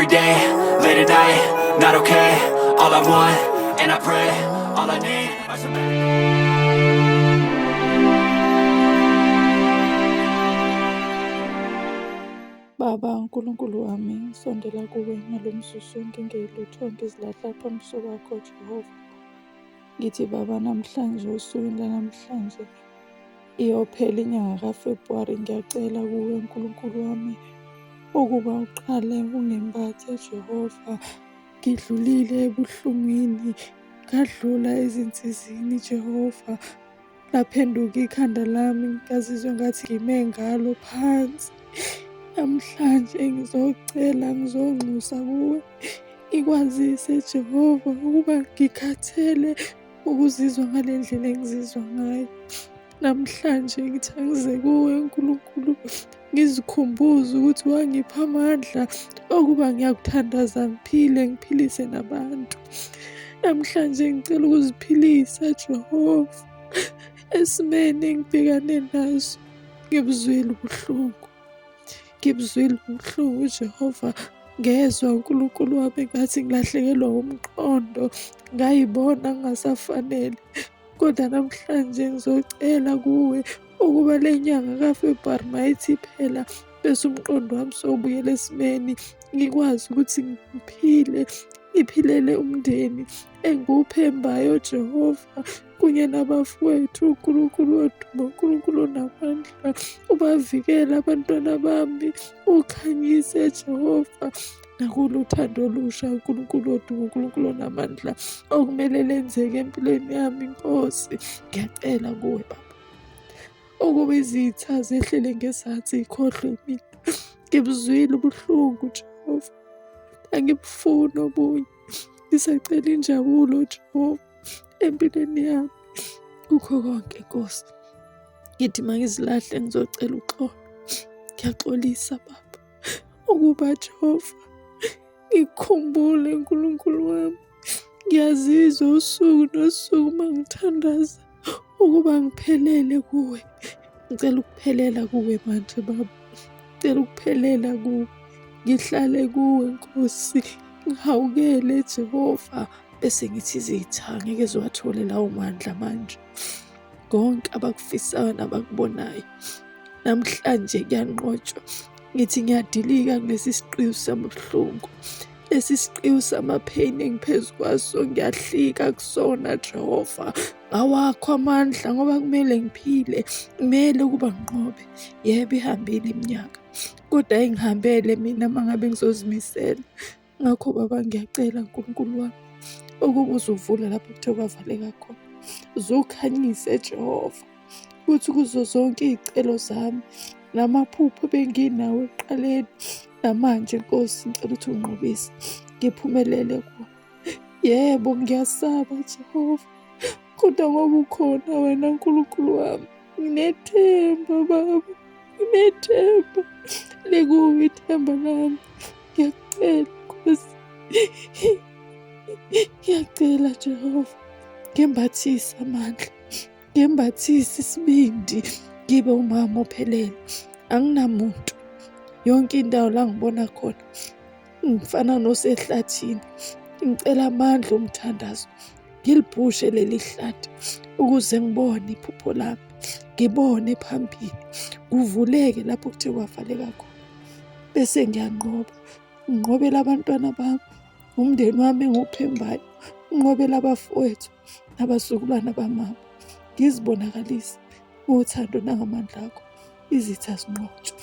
day, late at night, not okay. All I want, and I pray, all I need are some. Baba uNkulunkulu wami, ngisondela kuwe ngalo mzuzu ngingeyilutho ngizilahla phambi kwakho Jehova. Ngithi Baba namhlanje osukwini lwanamhlanje iyophela inyanga kaFebruwari ngiyacela kuwe Nkulunkulu wami ukuba uqale ungembathe Jehova. Ngidlulile ebuhlungwini, ngadlula ezinsizini Jehova. Laphenduka ikhanda lami ngazizwa ngathi ngime ngalo phansi. Namhlanje ngizocela ngizonxusa kuwe ngikwazise Jehova ukuba ngikhathele ukuzizwa ngale ndlela engizizwa ngayo. Namhlanje ngithi angize kuwe Nkulunkulu ngizikhumbuze ukuthi wangipha amandla okuba ngiyakuthandaza ngiphile ngiphilise nabantu. Namhlanje ngicela ukuziphilisa Jehova esimeni engibhekane naso. Ngibuzwile ubuhlungu, ngibuzwile ubuhlungu Jehova. Ngezwa uNkulunkulu wami ngathi ngilahlekelwa umqondo, ngayibona ngingasafanele. Kodwa namhlanje ngizocela kuwe ukuba le nyanga kaFebruwari mayithi iphela bese umqondo wami sowubuyela esimeni, ngikwazi ukuthi ngiphile, ngiphilele umndeni engiwuphembayo Jehova kunye nabafowethu. uNkulunkulu wodumo, uNkulunkulu onamandla, ubavikele abantwana bami, ukhanyise Jehova nakulo uthando olusha, uNkulunkulu wodumo, uNkulunkulu onamandla okumele lenzeke empilweni yami Nkosi. Ngiyacela kuwe Baba ukuba izitha zehlele ngezansi zikhohlwe mina. Ngibuzwile ubuhlungu Jehova, angibufuni obunye. Ngisacela injabulo Jehova empilweni yami kukho konke Nkosi. Ngithi mangizilahle ngizocela uxolo. Ngiyaxolisa Baba ukuba Jehova ngikukhumbule Nkulunkulu wami. Ngiyazizwa usuku nosuku uma ngithandaza ukuba ngiphelele kuwe. Ngicela ukuphelela kuwe manje Baba. Ngicela ukuphelela kuwe. Ngihlale kuwe Nkosi. Ngihawukele Jehova. Bese ngithi izitha ngeke ziwathole lawo mandla manje. Konke abakufisayo nabakubonayo namhlanje kuyanqotshwa. Ngithi ngiyadilika kulesi siqiwu sabuhlungu. Lesi siqiwu samapheyini engiphezu kwaso ngiyahlika kusona Jehova. Ngawakho amandla ngoba kumele ngiphile, kumele ukuba nginqobe. Yebo ihambile iminyaka kodwa ayingihambele mina uma ngabe ngizozimisela. Ngakho Baba ngiyacela Nkulunkulu wami ukuba uzovula lapho kuthe kwavaleka khona. Uzukhanyise Jehova ukuthi kuzo zonke iy'celo zami namaphupho ebenginawo ekuqaleni namanje Nkosi ngicela ukuthi unginqobise ngiphumelele kuwo. Yebo ngiyasaba Jehova kodwa ngoba ukhona wena Nkulunkulu wami nginethemba Baba, nginethemba likuwe ithemba lami. Ngiyacela Nkosi, ngiyacela Jehova ngembathise amandla, ngembathise isibindi, ngibe umama ophelele. Anginamuntu, yonke indawo la ngibona khona ngifana nosehlathini. Ngicela amandla omthandazo, ngilibhushe leli hlathi ukuze ngibone iphupho lami, ngibone phambili, kuvuleke lapho kuthe kwavaleka khona. Bese ngiyanqoba, nginqobele abantwana bami, umndeni wami engiwuphembayo, nginqobele abafowethu nabazukulwana bamama. Ngizibonakalise ngothando nangamandla akho, izitha zinqotshwe.